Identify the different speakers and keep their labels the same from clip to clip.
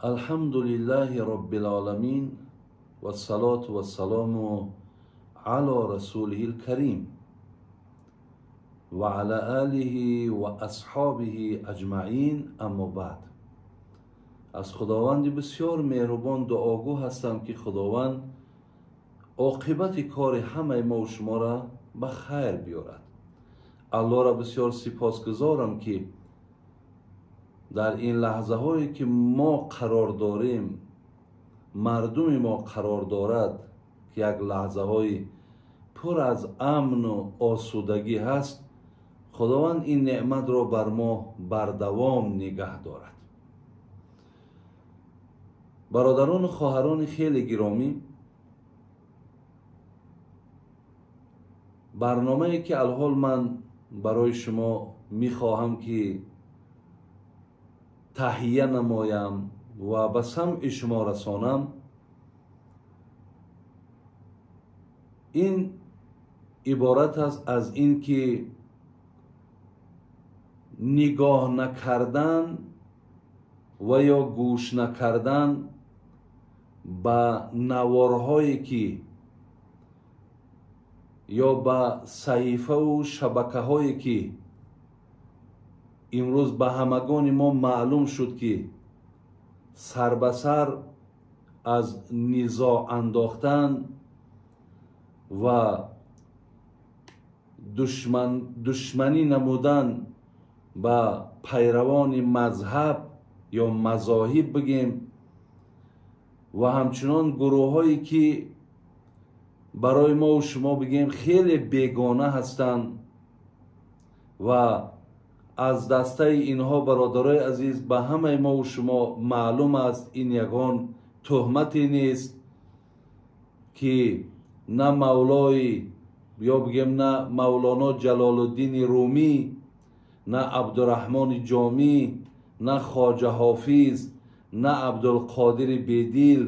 Speaker 1: Алҳамдулиллаҳи роббил оламин вассалоту вассалому ало расулиҳил карим ва ала алиҳи ва асҳобиҳи аҷмаин. Аммо баъд, аз Худованди бисёр меҳрубон дуогӯ ҳастам, ки Худованд оқибати кори ҳамаи мо шуморо ба хайр биёрад. Аллоҳро бисёр сипосгузорам, ки дар ин лаҳзаҳое ки мо қарор дорем, мардуми мо қарор дорад, ки як лаҳзаҳои пур аз амну осудагӣ ҳаст, Худованд ин неъматро бар мо бардавом нигаҳ дорад. Бародарону хоҳарони хеле гиромӣ, барномае ки алҳол ман барои шумо мехоҳам ки таҳия намоям ва ба самъи шумо расонам, ин иборат аст аз ин ки нигоҳ накардан ва ё гӯш накардан ба наворҳое ки ё ба саҳифаву шабакаҳое ки имрӯз ба ҳамагони мо маълум шуд, ки сарбасар аз низоъ андохтан ва душманӣ намудан ба пайравони мазҳаб ё мазоҳиб бигем ва ҳамчунон гурӯҳҳое ки барои мо шумо бигем хеле бегона ҳастанд ва аз дастаи инҳо, бародарои азиз, ба ҳамаи мо шумо маълум аст, ин ягон туҳмате нест ки на мавлои ё бигем на Мавлоно Ҷалолуддини Румӣ, на Абдураҳмони Ҷомӣ, на Хоҷа Ҳофиз, на Абдулқодири Бедил,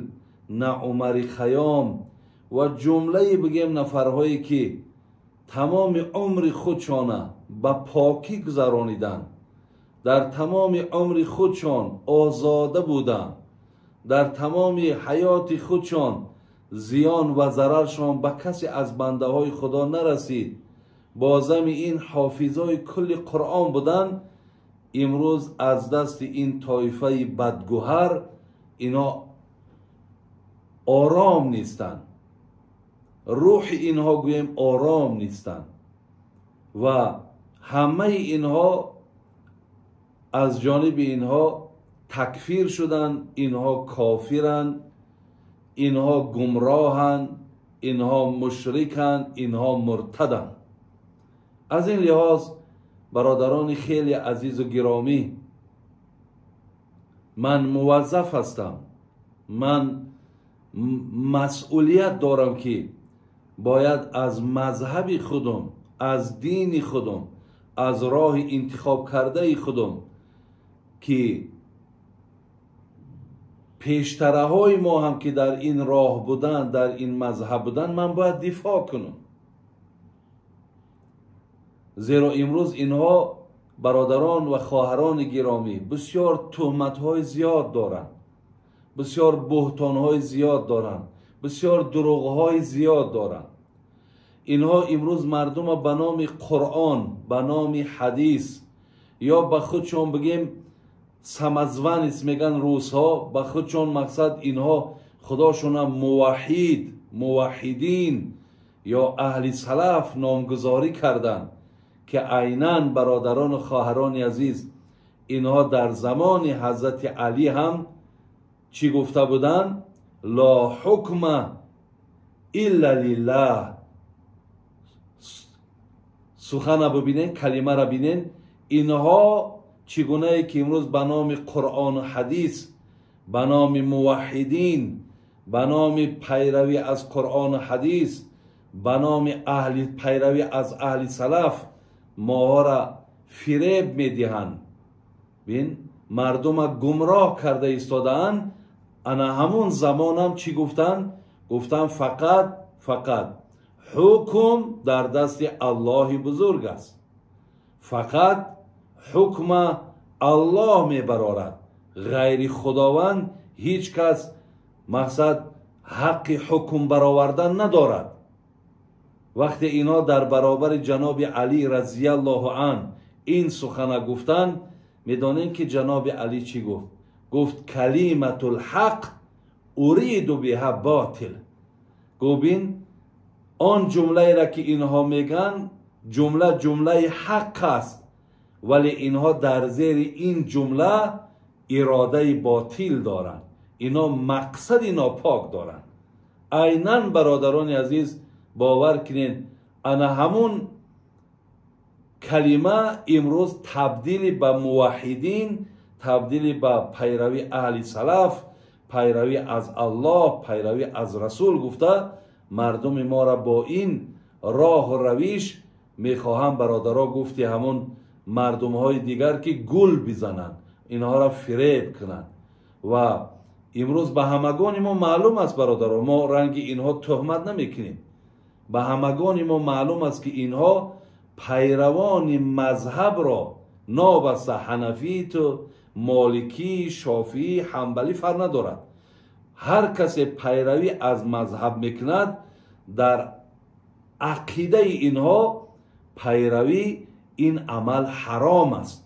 Speaker 1: на Умари Хайём ва ҷумлаи бигем нафарҳое ки тамоми умри худшона ба покӣ гузарониданд, дар тамоми умри худшон озода буданд, дар тамоми ҳаёти худшон зиён ва зараршон ба касе аз бандаҳои Худо нарасид, бо зами ин ҳофизои кулли Қуръон буданд, имрӯз аз дасти ин тоифаи бадгӯҳар ино ором нестанд, рӯҳи инҳо гӯем ором нестанд ва ҳамаи инҳо аз ҷониби инҳо такфир шуданд, инҳо кофиранд, инҳо гумроҳанд, инҳо мушриканд, инҳо муртаданд. Аз ин лиҳоз, бародарони хеле азизу гиромӣ, ман муваззаф ҳастам, ман масъулият дорам ки бояд аз мазҳаби худум, аз дини худум, аз роҳи интихоб кардаи худум ки пештараҳои мо ҳам ки дар ин роҳ буданд, дар ин мазҳаб буданд, ман бояд дифоъ кунам. Зеро имрӯз инҳо, бародарон ва хоҳарони гиромӣ, бисёр туҳматҳои зиёд доранд, бисёр буҳтонҳои зиёд доранд, бисёр дурӯғҳои зиёд доранд. Инҳо имрӯз мардума ба номи Қуръон, ба номи ҳадис ё ба худшон бигем самозванец меган русҳо, ба худшон мақсад инҳо худошона муваҳид, муваҳидин ё аҳли салаф номгузорӣ карданд, ки айнан, бародарону хоҳарони азиз, инҳо дар замони ҳазрати Алӣ ҳам чӣ гуфта буданд? Ло ҳукма илла лиллаҳ. Сухана бибинен, калимаро бинен. Инҳо чӣ гунае ки имрӯз ба номи Қуръону ҳадис, ба номи муваҳидин, ба номи пайравӣ аз Қуръону ҳадис, ба номи аҳли пайравӣ аз аҳли салаф моҳоро фиреб медиҳанд, бин мардума гумроҳ карда истодаанд. Ана ҳамун замонам чӣ гуфтанд? Гуфтанд фақат ҳукм дар дасти Аллоҳи бузург аст, фақат ҳукма Аллоҳ мебарорад, ғайри Худованд ҳеҷ кас мақсад ҳаққи ҳукм баровардан надорад. Вақте инҳо дар баробари ҷаноби Алӣ разияллоҳу ан ин сухана гуфтанд, медонем ки ҷаноби Алӣ чӣ гуфт? Гуфт калиматул ҳақ уриду биҳа ботил. Гуфт он ҷумлаеро ки инҳо мегӯянд ҷумла ҷумлаи ҳақ аст, вале инҳо дар зери ин ҷумла иродаи ботил доранд, инҳо мақсади нопок доранд. Айнан бародарони азиз, бовар кунед, ана ҳамун калима имрӯз табдили ба муваҳҳидин, табдили ба пайравӣ аҳли салаф, пайравӣ аз Аллоҳ, пайравӣ аз расул гуфта мардуми моро бо ин роҳу равиш мехоҳам бародаро гуфти ҳамун мардумҳои дигар ки гул бизананд, инҳоро фиреб кунанд. Ва имрӯз ба ҳамагони мо маълум аст бародаро, мо ранги инҳо туҳмат намекунем. Ба ҳамагони мо маълум аст ки инҳо пайравони мазҳабро нобаста ҳанафӣ ту, моликӣ, шофиӣ, ҳанбалӣ фарқ надорад. Ҳар касе пайравӣ аз мазҳаб мекунад, дар ақидаи инҳо пайравӣ ин амал ҳаром аст,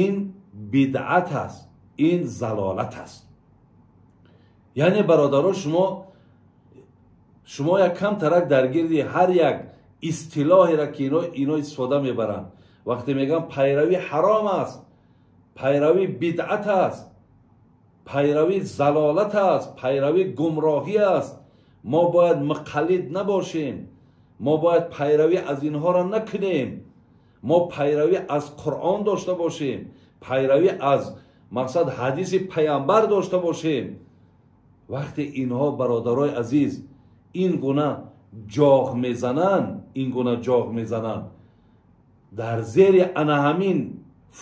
Speaker 1: ин бидъат аст, ин залолат аст. Яъне бародаро, шумо як кам тарак дар гирди ҳар як истилоҳеро ки ино истифода мебаранд, вақте мегӯянд пайравӣ ҳаром аст, пайравӣ бидъат аст, пайравӣ залолат аст, пайравӣ гумроҳӣ аст, мо бояд муқаллид набошем, мо бояд пайравӣ аз инҳоро накунем, мо пайравӣ аз Қуръон дошта бошем, пайравӣ аз мақсад ҳадиси паямбар дошта бошем. Вақте инҳо бародарои азиз ин гуна ҷоғ мезананд, ин гуна ҷоғ мезананд, дар зери ана ҳамин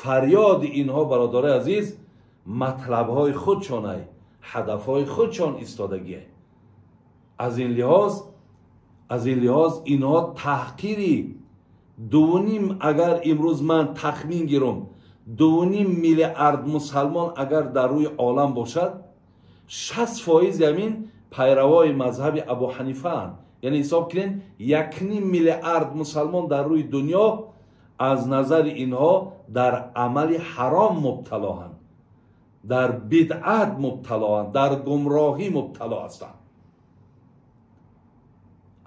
Speaker 1: фарёди инҳо бародарои азиз матлабҳои худшонай, ҳадафҳои худшон истодагие. Аз ин лиҳоз инҳо таҳқири 2.5, агар имрӯз ман тахмин гирам, 2.5 миллиард мусалмон агар дар рӯи олам бошад, 60% ҳамин пайравои мазҳаби Абу Ҳанифаанд. Яъне ҳисоб кунед, 1.5 миллиард мусалмон дар рӯи дунё аз назари инҳо дар амали ҳаром мубталоанд, дар бидъат мубталоанд, дар гумроҳӣ мубтало ҳастанд.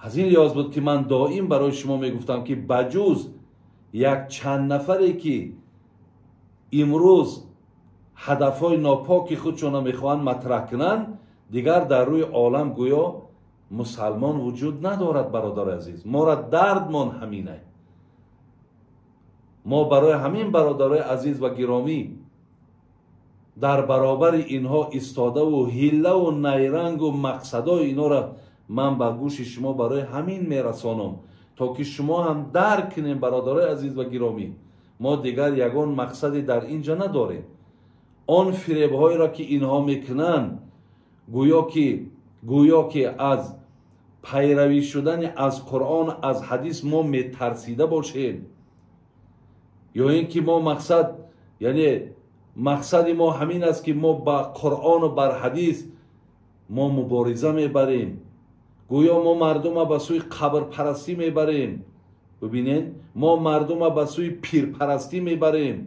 Speaker 1: Аз ин лиҳоз буд ки ман доим барои шумо мегуфтам ки ба ҷуз як чанд нафаре ки имрӯз ҳадафҳои нопоки худшонро мехоҳанд матраҳ кунанд, дигар дар рӯи олам гӯё мусалмон вуҷуд надорад. Бародари азиз, моро дардмон ҳаминай. Мо барои ҳамин бародарои азиз ва гиромӣ дар баробари инҳо истодаву ҳиллаву найрангу мақсадҳои инҳоро ман ба гӯши шумо барои ҳамин мерасонам, то ки шумо ҳам дарк кунем. Бародарои азиз ва гиромӣ, мо дигар ягон мақсаде дар ин ҷо надорем. Он фиребҳоеро ки инҳо мекунанд, гӯё ки аз пайравӣ шудани аз Қуръон, аз ҳадис мо метарсида бошем, ё ин ки мо мақсад, яъне мақсади мо ҳамин аст ки мо ба Қуръону бар ҳадис мо мубориза мебарем, гӯё мо мардума ба сӯи қабрпарастӣ мебарем. Бибинед, мо мардума ба сӯи пирпарастӣ мебарем.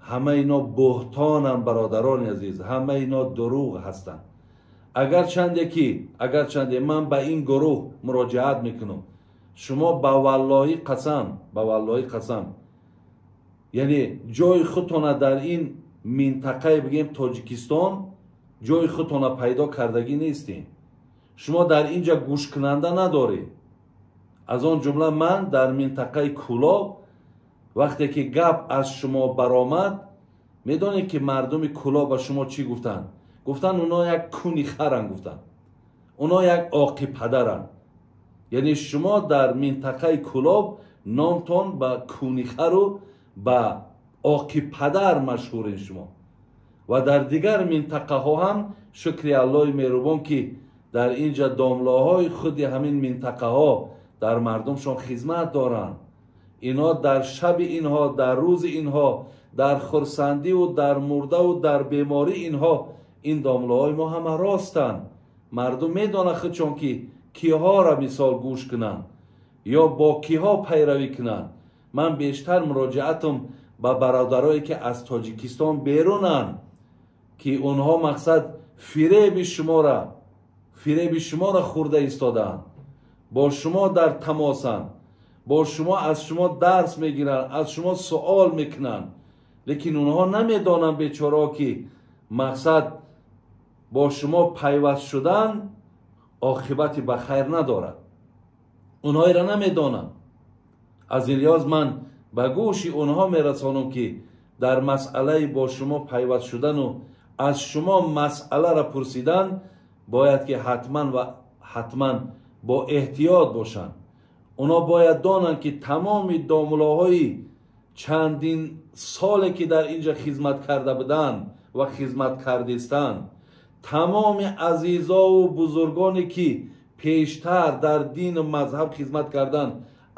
Speaker 1: Ҳама ино буҳтонанд бародарони азиз, ҳама ино дурӯғ ҳастанд. Агарчанде ман ба ин гурӯҳ муроҷиат мекунам, шумо ба валлоҳӣ қасам, ба валлоҳӣ қасам, яъне ҷои худтона дар ин минтақае бигем Тоҷикистон ҷои худтона пайдо кардагӣ нестем. Шумо дар ин ҷа гӯшкунанда надоред. Аз он ҷумла ман дар минтақаи Кӯлоб вақте ки гап аз шумо баромад, медонед ки мардуми Кӯлоб ба шумо чӣ гуфтанд? Гуфтанд оно як куни харанд, гуфтанд оно як оқи падаранд. Яъне шумо дар минтақаи Кӯлоб номтон ба куни хару ба оқи падар машҳурен шумо. Ва дар дигар минтақаҳо ҳам шукри Аллоҳи меҳрубон ки дар ин ҷа домлаҳои худи ҳамин минтақаҳо дар мардумшон хизмат доранд. Инҳо дар шаби инҳо, дар рӯзи инҳо, дар хурсандиву дар мурдаву дар беморӣ инҳо ин домлаҳои мо ҳама ростанд. Мардум медонад худшон ки киҳоро мисол гӯш кунанд ё бо киҳо пайравӣ кунанд. Ман бештар муроҷиатам ба бародарое ки аз Тоҷикистон берунанд, ки онҳо мақсад фиреби шуморо хӯрда истодаанд, бо шумо дар тамосанд, бо шумо аз шумо дарс мегиранд, аз шумо суол мекунанд, лекин онҳо намедонанд бечорао ки мақсад бо шумо пайваст шудан оқибати ба хайр надорад. Онҳоеро намедонанд. Аз ин лиҳоз ман ба гӯши онҳо мерасонам ки дар масъалаи бо шумо пайваст шудану аз шумо масъаларо пурсидан бояд ки ҳатман ва ҳатман бо эҳтиёт бошанд. Онҳо бояд донанд ки тамоми домулоҳои чандин соле ки дар инҷа хизмат карда буданд ва хизмат кардистанд, тамоми азизову бузургоне ки пештар дар дину мазҳаб хизмат карданд,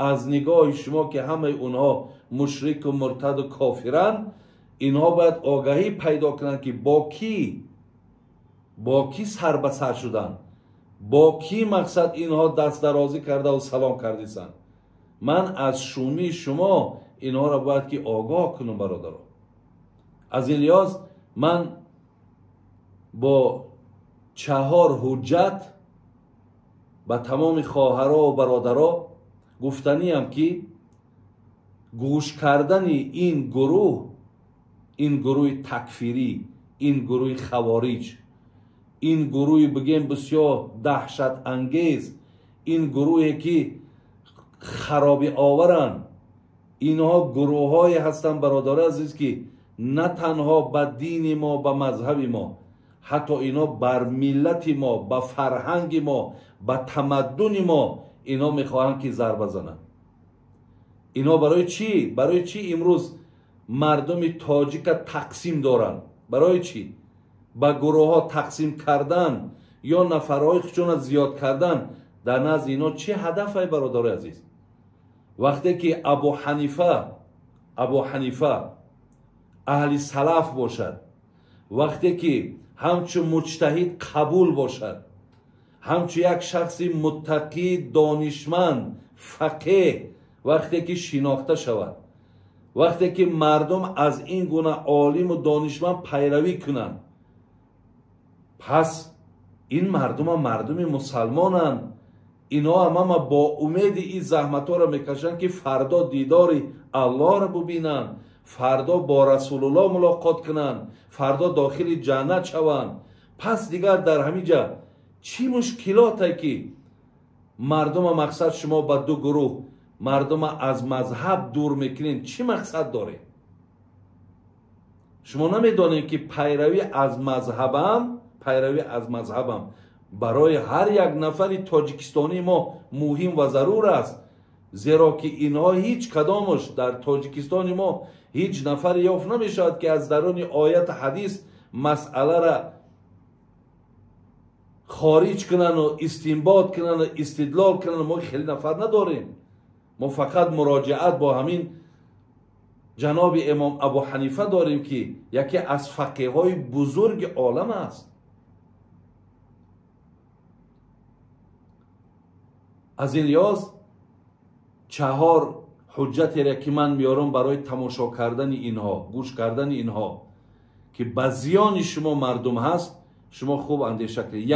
Speaker 1: аз нигоҳи шумо ки ҳамаи онҳо мушрику муртаду кофиранд, инҳо бояд огаҳӣ пайдо кунанд ки бо кӣ сар ба сар шуданд, бо кӣ мақсад инҳо дастдарозӣ кардаву салом кардисанд. Ман аз шумии шумо инҳоро бояд ки огоҳ кунам, бародаро. Аз ин лиҳоз ман бо 4 ҳуҷҷат ба тамоми хоҳаро ва бародаро гуфтаниям ки гӯш кардани ин гурӯҳ, ин гурӯҳи такфирӣ, ин гурӯҳи хавориҷ, ин гурӯҳи бигем бисёр даҳшатангез, ин гурӯҳе ки хароби оваранд, инҳо гурӯҳҳое ҳастанд, бародари азиз, ки на танҳо ба дини мо, ба мазҳаби мо, ҳатто инҳо бар миллати мо, ба фарҳанги мо, ба тамаддуни мо инҳо мехоҳанд ки зарба зананд. Инҳо барои чӣ? Барои чӣ имрӯз мардуми тоҷика тақсим доранд? Барои чӣ? Ба гурӯҳҳо тақсим кардан ё нафарҳои худшонро зиёд кардан дар назди инҳо чӣ ҳадаф, ай бародари азиз? Вақте ки Абу Ҳанифа аҳли салаф бошад, вақте ки ҳамчун муҷтаҳид қабул бошад, ҳамчун як шахси муттақӣ, донишманд, фақеҳ вақте ки шинохта шавад, вақте ки мардум аз ин гуна олиму донишманд пайравӣ кунанд, пас ин мардума мардуми мусалмонанд. Инҳо ҳама бо умеди ин заҳматҳоро мекашанд ки фардо дидори Аллоҳро бубинанд, фардо бо Расулуллоҳ мулоқот кунанд, фардо дохили ҷаннат шаванд. Пас дигар дар ҳамин ҷа чӣ мушкилоте ки мардума мақсад шумо ба ду гурӯҳ мардума аз мазҳаб дур мекунед, чӣ мақсад доред? Шумо намедонед ки пайравӣ аз мазҳабам барои ҳар як нафари тоҷикистонии мо муҳим ва зарур аст, зеро ки инҳо ҳеҷ кадомаш дар тоҷикистони мо ҳеҷ нафаре ёфт намешавад ки аз даруни ояту ҳадис масъаларо хориҷ кунану истинбот кунану истидлол кунану. Мо хеле нафар надорем. Мо фақат муроҷиат бо ҳамин ҷаноби имом Абу Ҳанифа дорем ки яке аз фақеҳҳои бузурги олам аст. Аз ин лиҳоз 4 ҳуҷҷатере ки ман меорам барои тамошо кардани инҳо, гӯш кардани инҳо, ки ба зиёни шумо мардум ҳаст, шумо хуб андеша кунед.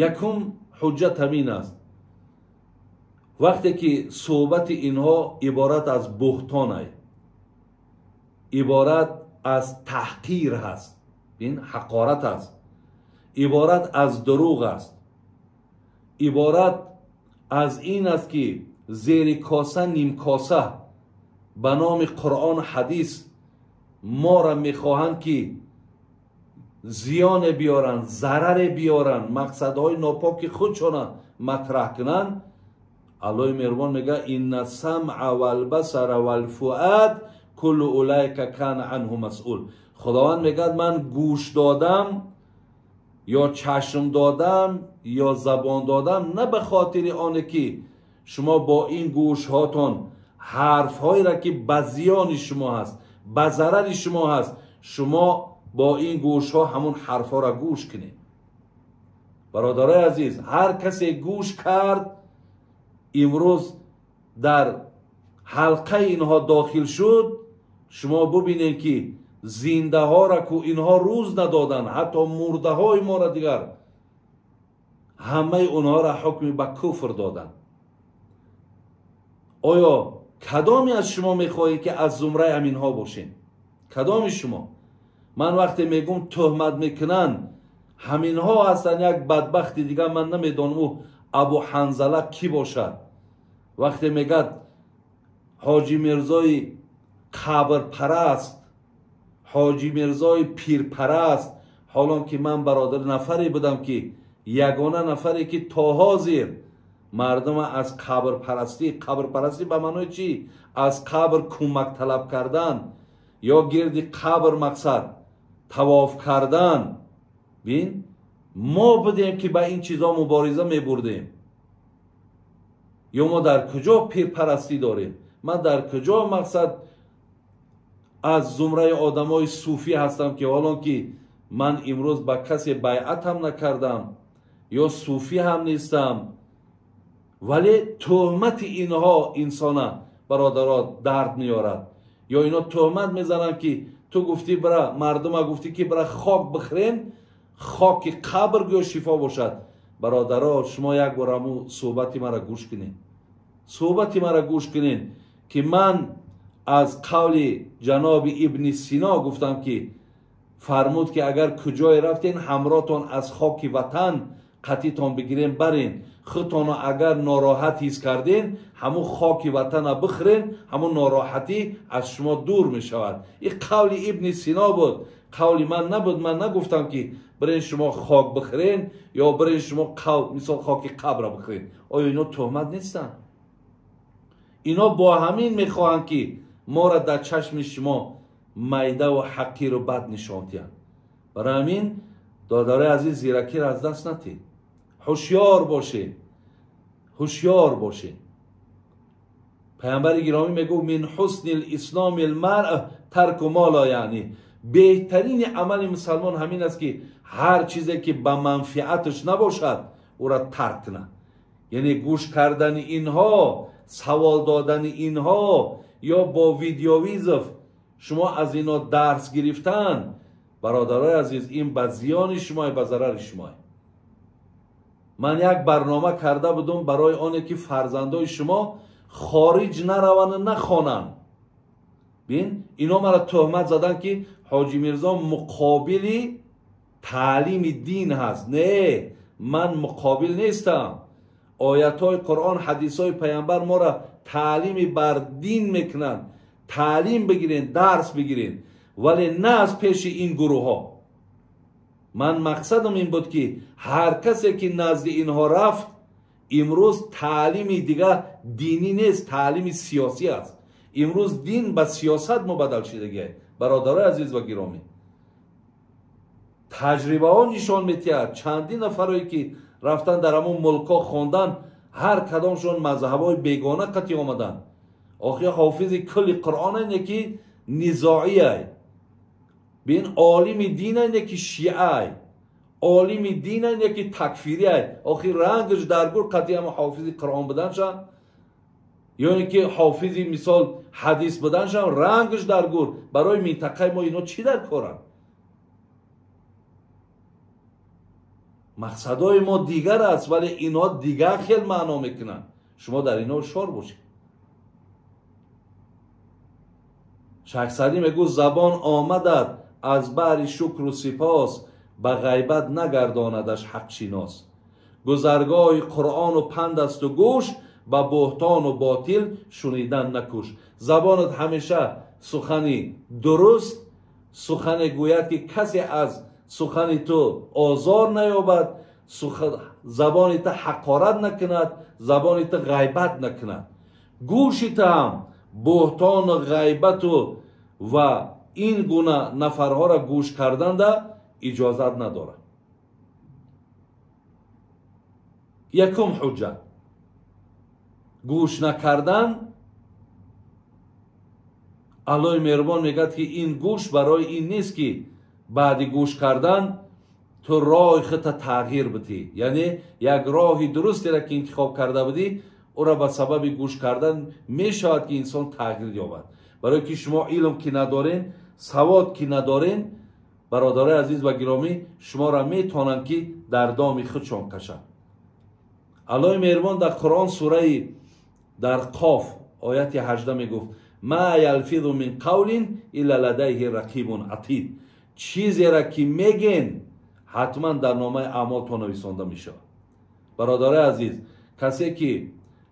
Speaker 1: Якум ҳуҷҷат ҳамин аст: вақте ки суҳбати инҳо иборат аз буҳтон, иборат аз таҳқир ҳаст, ин ҳақорат аст, иборат аз дурӯғ аст, иборат аз ин аст ки зери коса нимкоса ба номи Қуръон ҳадис моро мехоҳанд ки зиёне биёранд, зараре биёранд, мақсадҳои нопоки худшона матраҳ кунанд. Аллоҳи меҳрубон мегӯяд: инна самъа валбасара валфуад куллу улайка кана анҳу масъул. Худованд мегӯяд: ман гӯш додам ё чашм додам ё забон додам на ба хотири оне ки шумо бо ин гӯшҳотон ҳарфҳоеро ки ба зиёни шумо ҳаст, ба зарари шумо ҳаст. Шумо бо ин гӯшҳо ҳамон ҳарфҳоро гӯш кунед. Бародарои азиз, ҳар касе гӯш кард, имрӯз дар ҳалқаи инҳо дохил шуд, шумо бубинед ки зиндаҳоро ку инҳо рӯз надоданд, ҳатто мурдаҳои моро дигар ҳамаи онҳоро ҳукми ба куфр доданд. Оё кадоме аз шумо мехоҳед ки аз зумраи ҳаминҳо бошед? Кадоми шумо? Ман вақте мегӯм тӯҳмат мекунанд, ҳаминҳо ҳастанд. Як бадбахти дигар ман намедонам ӯ Абу Ҳанзала кӣ бошад. Вақте мегӯяд Ҳоҷи Мирзои қабрпараст, Ҳоҷи Мирзои пирпараст, ҳолон ки ман бародар нафаре будам ки ягона нафаре ки то ҳозир мардум аз қабрпарастӣ, қабрпарастӣ ба маънои чӣ? Аз қабр кӯмак талаб кардан ё гирди қабр мақсад тавоф кардан. Бин, мо будем ки ба ин чизо мубориза мебурдем. Ё мо дар куҷо пирпарастӣ дорем? Ман дар куҷо мақсад аз зумраи одамои суфӣ ҳастам ки ҳолон ки ман имрӯз ба касе байъат ҳам накардам ё суфӣ ҳам нестам, вале тӯҳмати инҳо инсона бародаро дард меорад. Ё ино тӯҳмат мезананд ки ту гуфтӣ бира мардума гуфтӣ ки бира хок бихӯрен, хоки қабр гӯё шифо бошад. Бародаро, шумо як бор ҳамун суҳбати маро гӯш кунед, суҳбати маро гӯш кунед ки ман аз қавли ҷаноби Ибни Сино гуфтам ки фармуд ки агар куҷое рафтен, ҳамроҳтон аз хоки ватан қатитон бигирен барен, худтонро агар нороҳат ҳис карден, ҳамун хоки ватана бихӯрен, ҳамун нороҳатӣ аз шумо дур мешавад. Ин қавли Ибни Сино буд, қавли ман набуд. Ман нагуфтам ки бирен шумо хок бихӯрен ё бирен шумо мисол хоки қабра бихӯрен. Оё ино тӯҳмат нестанд? Ино бо ҳамин мехоҳанд ки моро дар чашми шумо майдаву ҳақиру бад нишон диҳанд. Барои ҳамин додарои азиз, зиракиро аз даст натед, ҳушёр бошед, ҳушёр бошед. Паямбари гиромӣ мегӯ мин ҳусни лисломи лмаръ тарку мо ла яъни. Беҳтарини амали мусалмон ҳамин аст ки ҳар чизе ки ба манфиаташ набошад, ӯра тарк кунад. Яъне гӯш кардани инҳо, савол додани инҳо ё бо видеовизов шумо аз ино дарс гирифтан, бародарои азиз, ин ба зиёни шумое, ба зарари шумое. Ман як барнома карда будум барои оне ки фарзандои шумо хориҷ нараванд, нахонанд. Бин, ино маро тӯҳмат заданд ки Ҳоҷи Мирзо муқобили таълими дин ҳаст. Не, ман муқобил нестам. Оятҳои Қуръон, ҳадисҳои паямбар моро таълими бар дин мекунанд. Таълим бигирен, дарс бигирен, вале на аз пеши ин гурӯҳҳо. Ман мақсадам ин буд ки ҳар касе ки назди инҳо рафт, имрӯз таълими дигар динӣ нест, таълими сиёсӣ аст. Имрӯз дин ба сиёсат мубаддал шидагиа. Бародарои азиз ва гиромӣ, таҷрибаҳо нишон медиҳад чандин нафарое ки рафтан дар ҳамон мулкҳо хондан, ҳар кадомшон мазҳабҳои бегона қатъи омаданд. Охир ҳофизи кулли Қуръон ине ки низоиай, бин олими дин ине ки шиай, олими дин ине ки такфириай. Охир рангаш дар гур қатъи ҳама ҳофизи Қуръон буданшам ё ин ки ҳофизи мисол ҳадис буданшам, рангаш дар гур. Барои минтақаи мо ино чӣ дар коранд? Мақсадҳои мо дигар аст, вале инҳо дигар хел маъно мекунанд. Шумо дар инҳо ҳушёр бошед. Шайх Саъдӣ мегӯ забон омадад аз баҳри шукру сипос, ба ғайбат нагардонадаш ҳақшинос. Гузаргоҳи Қуръону панд асту гӯш, ба буҳтону ботил шунидан накӯш. Забонат ҳамеша сухани дуруст, сухане гӯяд ки касе аз сухани ту озор наёбад, забони ту ҳақорат накунад, забони ту ғайбат накунад. Гӯши ту ҳам буҳтону ғайбату ва ин гуна нафарҳоро гӯш карданда иҷозат надорад. Якум ҳуҷҷат гӯш накардан Аллоҳи меҳрубон мегӯяд, ки ин гӯш барои ин нест, ки баъди гӯш кардан ту роҳи худта тағйир бидӣ, яъне як роҳи дурустеро ки интихоб карда будӣ, ӯро ба сабаби гӯш кардан мешавад, ки инсон тағйир ёбад. Барои ки шумо илм ки надорен, савод ки надорен, бародарои азиз ва гиромӣ, шуморо метавонанд, ки дар доми худшон кашанд. Аллоҳи меҳрубон дар Қуръон сураи дар Қоф ояти 18 мегуфт: ма ялфизу мин қавлин илла ладайҳи рақибун атид. Чизеро ки мегӯен, ҳатман дар номаи аъмолтон нависонда мешавад. Бародарои азиз, касе ки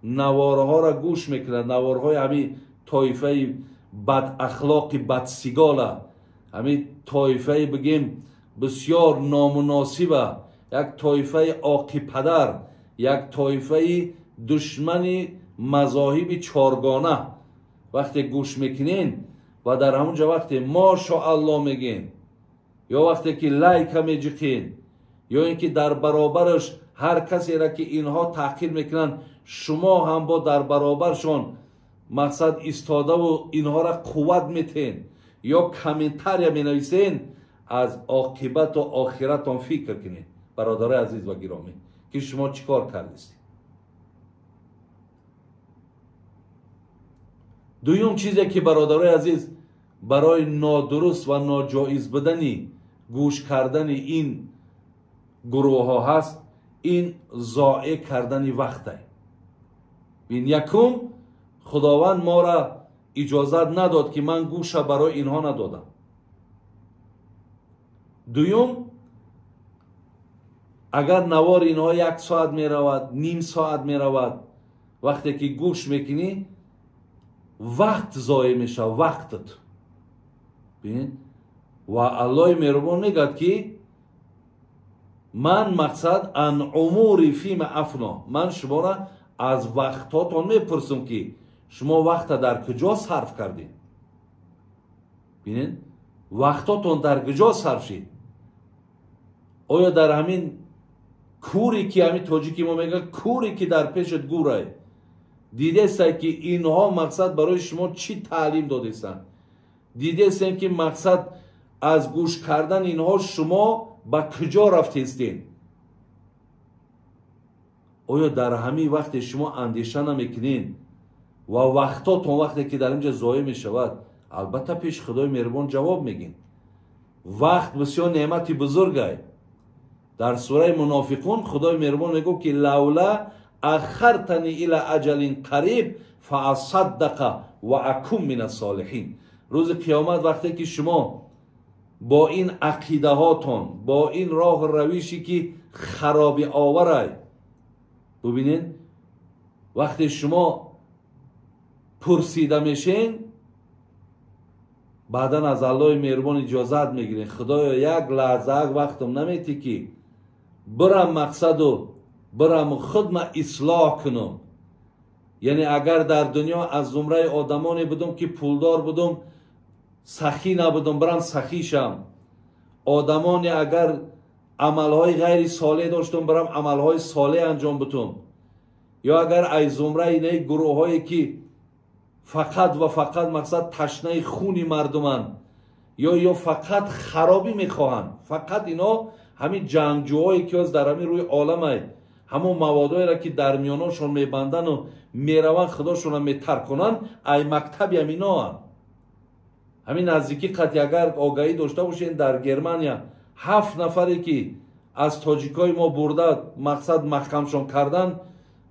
Speaker 1: наворҳоро гӯш мекунад, наворҳои ҳамин тоифаи бадахлоқи бадсигола, ҳамин тоифаи бигем бисёр номуносиба, як тоифаи оқипадар, як тоифаи душмани мазоҳиби чоргона вақте гӯш мекунен ва дар ҳамон ҷо вақте мошоалло мегӯен, ё вақте ки лайка меҷиқен, ё ин ки дар баробараш ҳар касеро ки инҳо таҳқир мекунанд, шумо ҳам бо дар баробаршон мақсад истодаву инҳоро қувват метен ё комментария менависен, аз оқибату охиратон фикр кунед, бародарои азиз ва гиромӣ, ки шумо чӣ кор кардистед. Дуюм чизе ки, бародарои азиз, барои нодуруст ва ноҷоиз будани гӯш кардани ин гурӯҳҳо ҳаст, ин зоеъ кардани вақте. Ин якум, Худованд моро иҷозат надод, ки ман гӯша барои инҳо надодам. Дуюм, агар навори инҳо як соат меравад, ним соат меравад, вақте ки гӯш мекунӣ, вақт зоеъ мешавад, вақтат. Бибин, ва Аллоҳи меҳрубон мегӯяд, ки ман мақсад ан умури фима афно, ман шуморо аз вақтҳотон мепурсам, ки шумо вақта дар куҷо сарф кардед. Бинед, вақтотон дар куҷо сарф шид? Оё дар ҳамин куре ки ҳамин тоҷики мо мегӯяд, куре ки дар пешат гурай, дидестай, ки инҳо мақсад барои шумо чӣ таълим додестанд? Дидестем, ки мақсад аз гӯш кардан инҳо шумо ба куҷо рафтестем? Оё дар ҳамин вақте шумо андеша намекунед ва вақтотон вақте ки дар инҷа зоеъ мешавад, албатта пеши Худои меҳрубон ҷавоб мегин. Вақт бисёр неъмати бузургай. Дар сураи Мунофиқун Худои меҳрубон мегӯ, ки лавла ахартани ила аҷалин қариб фаасаддақа ва акун мин ассолиҳин. Рӯзи қиёмат вақте ки шумо бо ин ақидаҳотон, бо ин роҳу равише ки хароби оварай, бубинед, вақте шумо пурсида мешен, баъдан аз Аллоҳи меҳрубон иҷозат мегирен: Худоё, як лаҳза як вақтам наметӣ, ки бирам мақсаду бирам худма ислоҳ кунам. Яъне агар дар дунё аз зумраи одамоне будум, ки пулдор будум, сахӣ набудум, бирам сахӣ шам. Одамоне агар амалҳои ғайри солеҳ доштум, бирам амалҳои солеҳ анҷом бутум. Ё агар аз зумраи неи гурӯҳҳое ки фақат ва фақат мақсад ташнаи хуни мардуманд, ё фақат харобӣ мехоҳанд, фақат ино ҳамин ҷангҷӯҳое ки ҳоз дар ҳамин рӯи оламай, ҳамон маводҳоеро ки дар миёношон мебандану мераванд, худошонро метарконанд, ай мактаби ҳаминоанд. Ҳамин наздикӣ қатъи агар огаҳӣ дошта бошед, дар Германия 7 нафаре ки аз тоҷикои мо бурда мақсад маҳкамшон кардан,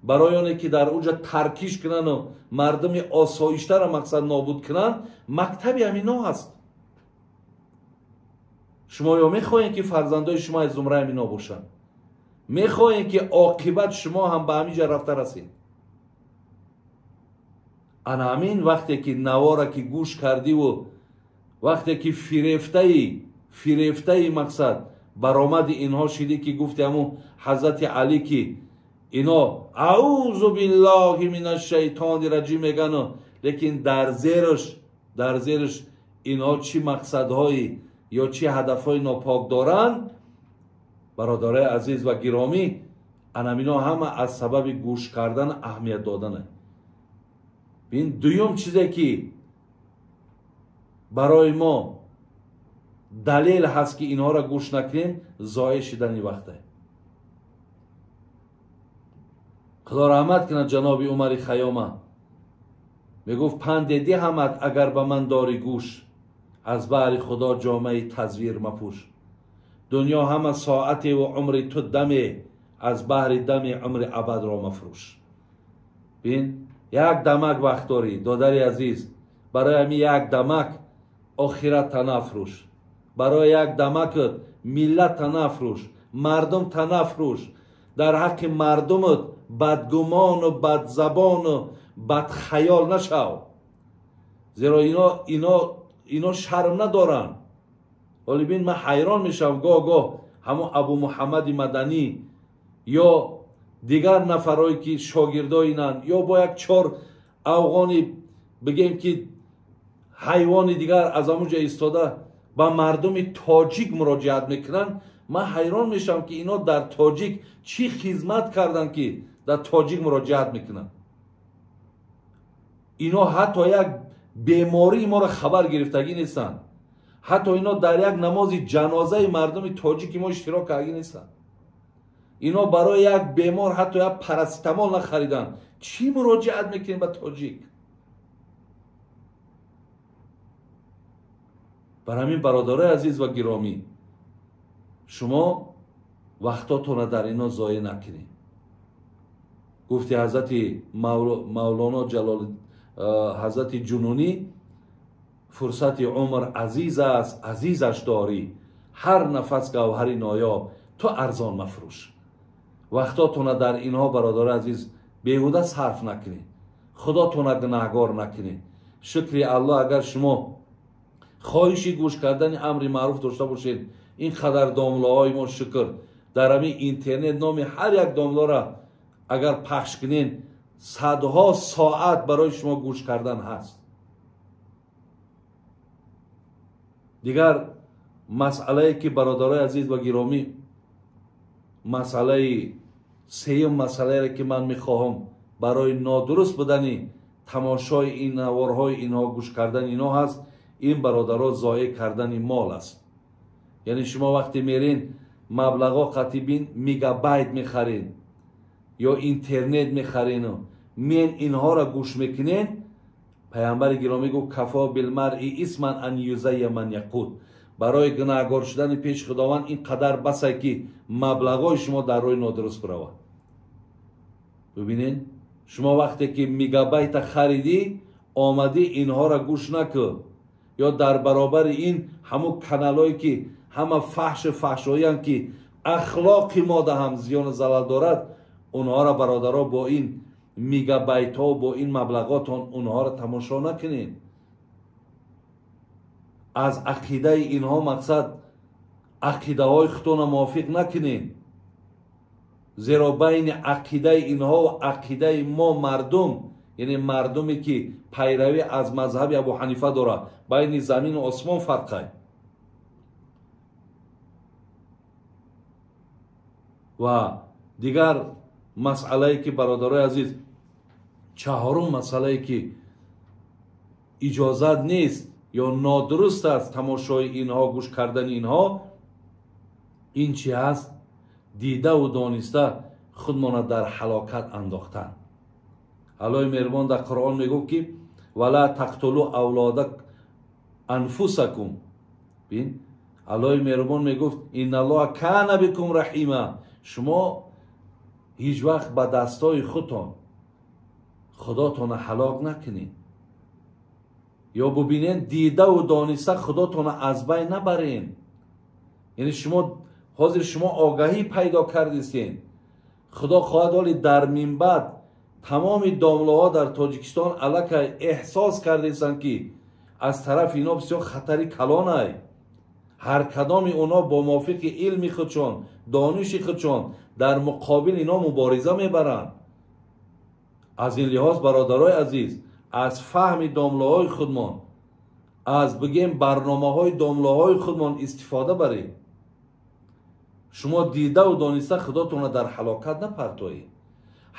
Speaker 1: барои оне ки дар уҷа таркиш кунану мардуми осоиштаро мақсад нобуд кунанд, мактаби ҳамино ҳаст. Шумо ё мехоҳед, ки фарзандои шумо аз зумраи ҳамино бошанд? Мехоҳед, ки оқибат шумо ҳам ба ҳамин ҷа рафта расед? Ана ҳамин вақте ки навора ки гӯш кардиву вақте ки фирефтаи мақсад баромади инҳо шидӣ, ки гуфти ҳамун ҳазрати Алӣ, ки ино аузу биллоҳи минаш шайтони раҷим мегану, лекин дар зераш инҳо чӣ мақсадҳои ё чӣ ҳадафҳои нопок доранд, бародарои азиз ва гиромӣ, анамино ҳама аз сабаби гӯш кардан аҳамият додане. Бин, дуюм чизе ки барои мо далел ҳаст ки инҳоро гӯш накунем, зоеъ шидани вақте. Худо раҳмат кунад ҷаноби Умари Хайёма, мегуфт панде диҳамад агар ба ман дори гӯш, аз баҳри Худо ҷомаи тазвир мапӯш. Дунё ҳама соате ва умри ту даме, аз баҳри дами умри абадро мафрӯш. Бин, як дамак вақт дорӣ, додари азиз, барои ҳамин як дамак охират нафрӯш, барои як дамакат миллат нафрӯш, мардум нафрӯш, дар ҳаққи мардумат бадгумону бадзабону бадхаёл нашав, зеро ино шарм надоранд. Ҳоло бин, ман ҳайрон мешавам гоҳ-гоҳ ҳамон Абу Муҳаммади Маданӣ ё дигар нафарое ки шогирдои инанд, ё бо як чор афғони бигем ки ҳайвони дигар аз ҳамон ҷо истода ба мардуми тоҷик муроҷиат мекунанд. Ман ҳайрон мешавам ки ино дар тоҷик чӣ хизмат карданд ки дар тоҷик муроҷиат мекунанд. Ино ҳатто як бемории моро хабар гирифтагӣ нестанд, ҳатто ино дар як намози ҷанозаи мардуми тоҷики мо иштирок кардагӣ нестанд. Ино барои як бемор ҳатто як парацетамол нахариданд. Чӣ муроҷиат мекунем ба тоҷик? Бар ҳамин бародарои азиз ва гиромӣ, шумо вақтотонро дар ино зоеъ накунед. Гуфти ҳазрати Мавлоно Ҷалол, ҳазрати Ҷунунӣ: фурсати умр азиз аст, азизаш дорӣ, ҳар нафас гавҳари ноёб, ту арзон мафрӯш. Вақтотонро дар инҳо бародарои азиз беҳуда сарф накунед, худотонро гунаҳгор накунед. Шукри Аллоҳ, агар шумо хоҳиши гӯш кардани амри маъруф дошта бошед, ин қадар домлаҳои мо шукр дар ҳамин интернет номи ҳар як домларо агар пахш кунед, садҳо соат барои шумо гӯш кардан ҳаст. Дигар масъалае ки бародарои азиз ва гиромӣ, масъалаи сеюм, масъалаеро ки ман мехоҳам барои нодуруст будани тамошои ин наворҳои инҳо, гӯш кардани инҳо ҳаст, ин бародаро зоеъ кардани мол аст. Яъне шумо вақте мерин маблағҳо қатибин мегабайт мехарин ё интернет мехарину мен инҳоро гӯш мекунен, паямбари гиромӣ гуфт: кафо билмаръи исман ан юзайя ман яқуд. Барои гунаҳгор шудани пеши Худованд ин қадар басай ки маблағҳои шумо дар роҳи нодуруст биравад. Бибинед, шумо вақте ки мегабайта харидӣ, омадӣ инҳоро гӯш накун, ё дар баробари ин ҳамун каналҳое ки ҳама фаҳшу фаҳшоянд ки ахлоқи мода ҳам зиёну залал дорад, онҳоро бародаро бо ин мегабайтҳо, бо ин маблағотон онҳоро тамошо накунед. Аз ақидаи инҳо мақсад ақидаҳои худтонро мувофиқ накунед, зеро байни ақидаи инҳо ва ақидаи мо мардум, яъне мардуме ки пайравӣ аз мазҳаби Абу Ҳанифа дорад, байни замину осмон фарқай. Ва дигар масъалае ки бародарои азиз, чаҳорум масъалае ки иҷозат нест ё нодуруст аст тамошои инҳо, гӯш кардани инҳо, ин чи ҳаст? Дидаву дониста худмонро дар ҳалокат андохтан. Аллоҳи меҳрубон дар Қуръон мегӯфт ки вала тақтулу авлода анфусакум. Бин, Аллоҳи меҳрубон мегуфт инналлоҳа кана бикум раҳима. Шумо ҳеҷ вақт ба дастҳои худтон худотонро ҳалок накунед, ё бубинед дидаву дониста худотонро аз байн набарен. Яъне шумо ҳозир шумо огаҳӣ пайдо кардистен. Худо хоҳад ҳоли дар минбаъд тамоми домлаҳо дар Тоҷикистон аллакай эҳсос кардистанд ки аз тарафи ино бисёр хатари калонай. Ҳар кадоми онҳо бо мувофиқи илми худшон, дониши худшон дар муқобил ино мубориза мебаранд. Аз ин лиҳоз бародарои азиз, аз фаҳми домлаҳои худмон, аз бигем барномаҳои домлаҳои худмон истифода баред. Шумо дидаву дониста худотонро дар ҳалокат напартоед.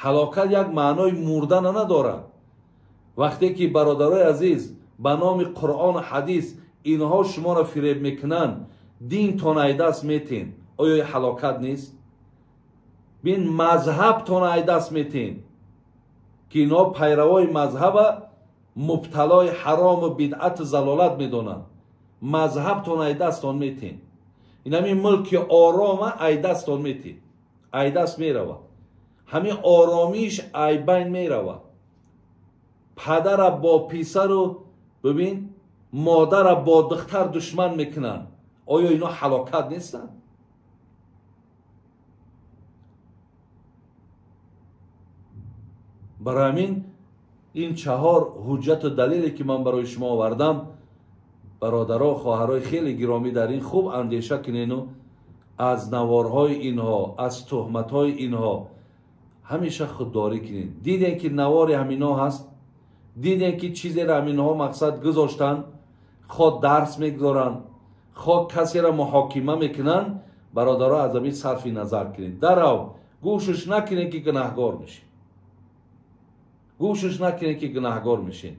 Speaker 1: Ҳалокат як маънои мурдана надорад. Вақте ки бародарои азиз ба номи Қуръону ҳадис инҳо шуморо фиреб мекунанд, динтон айдаст метен, оё ҳалокат нест? Бин, мазҳабтон айдаст метен, ки инҳо пайравои мазҳаба мубталои ҳарому бидъату залолат медонанд. Мазҳабтон айдастон метен. Ин ҳамин мулки орома айдастон метен, айдаст меравад. Ҳамин оромиш айбайн меравад. Падара бо писару бибин, модара бо духтар душман мекунанд. Оё ино ҳалокат нестанд? Барои ҳамин ин чаҳор ҳуҷҷату далеле ки ман барои шумо овардам, бародаро, хоҳарои хеле гиромӣ, дар ин хуб андеша кунену аз наворҳои инҳо, аз туҳматҳои инҳо ҳамеша худдорӣ кунед. Дидем ки навори ҳаминҳо ҳаст, дидем ки чизеро ҳаминҳо мақсад гузоштанд, хо дарс мегузоранд, хо касеро муҳокима мекунанд, бародаро аз ҳамин сарфи назар кунед. Дарав гӯшш накунед ки гунаҳгор мешед, гӯшш накунед ки гунаҳгор мешед.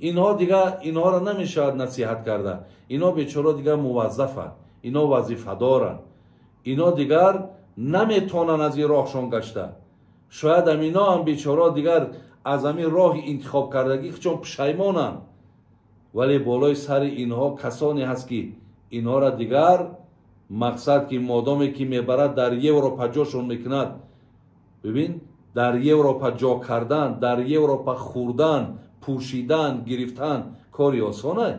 Speaker 1: Инҳо дигар инҳоро намешавад насиҳат карда. Инҳо бечора дигар муваззафанд, инҳо вазифадоранд, инҳо дигар наметавонанд аз ин роҳшон гашта. Шояд ҳаминҳо ҳам бечора дигар аз ҳамин роҳи интихобкардагӣ чун пушаймонанд, вале болои сари инҳо касоне ҳаст ки инҳоро дигар мақсад ки модоме ки мебарад дар Европа ҷошон мекунад. Бибин, дар Европа ҷо кардан, дар Европа хӯрдан, пӯшидан, гирифтан кори осоне.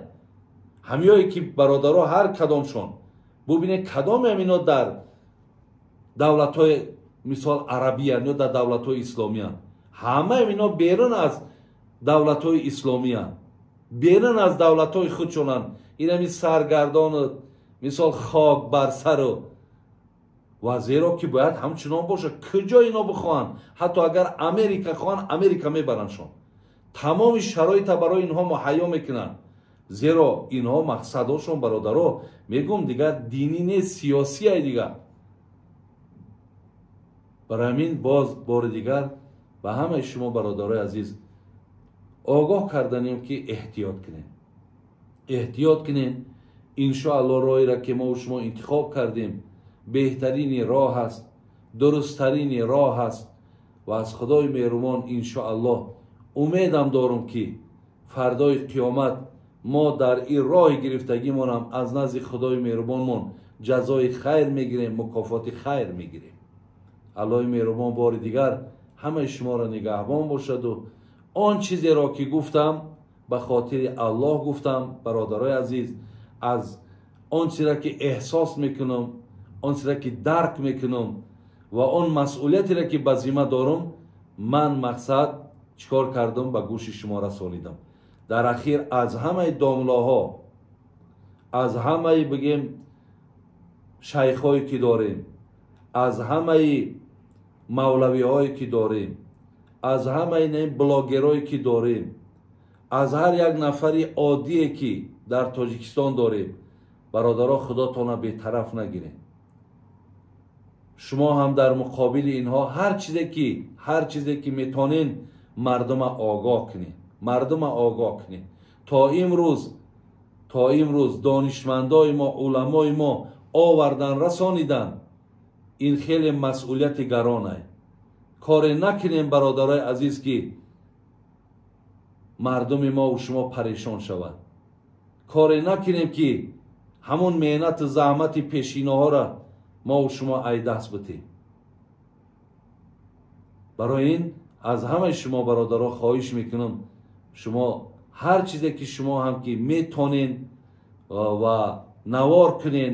Speaker 1: Ҳамиёе ки бародаро ҳар кадомшон бубинед, кадоме ҳамино дар давлатҳои мисол арабиян ё дар давлатҳои исломиян, ҳамаи ино берун аз давлатҳои исломиян, берун аз давлатҳои худшонанд. Ин ҳами саргардону мисол хок бар сару ва зеро ки бояд ҳамчунон бошад. Куҷо ино бихоҳанд, ҳатто агар Америка хоҳанд, Америка мебарандшон. Тамоми шароита барои инҳо муҳайё мекунанд, зеро инҳо мақсадошон бародаро мегӯм дигар динӣ нест, сиёсия дигар. Барои ҳамин боз бори дигар ба ҳамаи шумо бародарои азиз огоҳ карданем ки эҳтиёт кунем, эҳтиёт кунем. Иншоаллоҳ роҳеро ки мо шумо интихоб кардем беҳтарини роҳ аст, дурусттарини роҳ аст ва аз Худои меҳрубон иншоаллоҳ умедам дорам ки фардои қиёмат мо дар ин роҳи гирифтагимонам аз назди Худои меҳрубонмон ҷазои хайр мегирем, мукофоти хайр мегирем. Аллоҳи меҳрубон бори дигар ҳамаи шуморо нигаҳбон бошаду он чизеро ки гуфтам ба хотири Аллоҳ гуфтам. Бародарои азиз, аз он чизеро ки эҳсос мекунам, он чизеро ки дарк мекунам ва он масъулиятеро ки ба зимма дорам, ман мақсад чикор кардам, ба гӯши шумо расонидам. Дар ахир аз ҳамаи домлоҳо, аз ҳамаи бигем шайхҳое ки дорем, аз ҳамаи мавлавиҳое ки дорем, аз ҳамаи блогерое ки дорем, аз ҳар як нафари оддие ки дар Тоҷикистон дорем, бародаро, худотона бетараф нагиред. Шумо ҳам дар муқобили инҳо ҳар чизе ки метонен мардума огоҳ кунед, мардума огоҳ кунед. То имрӯз донишмандои мо, уламои мо овардан, расонидан, ин хеле масъулияти гаронае. Коре накунем бародарои азиз ки мардуми мо шумо парешон шавад. Коре накунем ки ҳамон меҳнату заҳмати пешинаҳоро мо шумо айдаст битем. Барои ин аз ҳамаи шумо бародаро хоҳиш мекунам, шумо ҳар чизе ки шумо ҳам ки метонен ва навор кунен,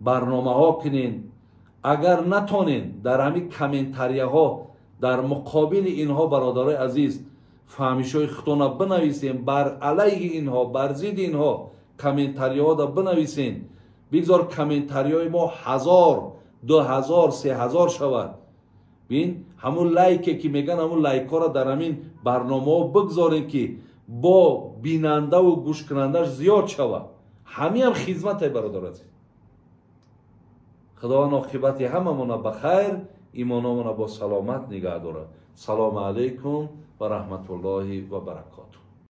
Speaker 1: барномаҳо кунен, агар натонен дар ҳамин комментарияҳо дар муқобили инҳо бародарои азиз фаҳмишҳои худтона бинависен, бар алайҳи инҳо, бар зидди инҳо комментарияҳода бинависен. Бигзор комментарияҳои мо 1000, 2000, 3000 шавад. Бин, ҳамун лайке ки меган, ҳамун лайкҳоро дар ҳамин барномаҳо бигзорем ки бо бинандаву гӯшкунандаш зиёд шавад. Ҳамиам хизмате бародар азиз. Худованд оқибати ҳамамона ба хайр, имономона бо саломат нигаҳ дорад. Салому алайкум ва раҳматуллоҳи ва баракотуҳ.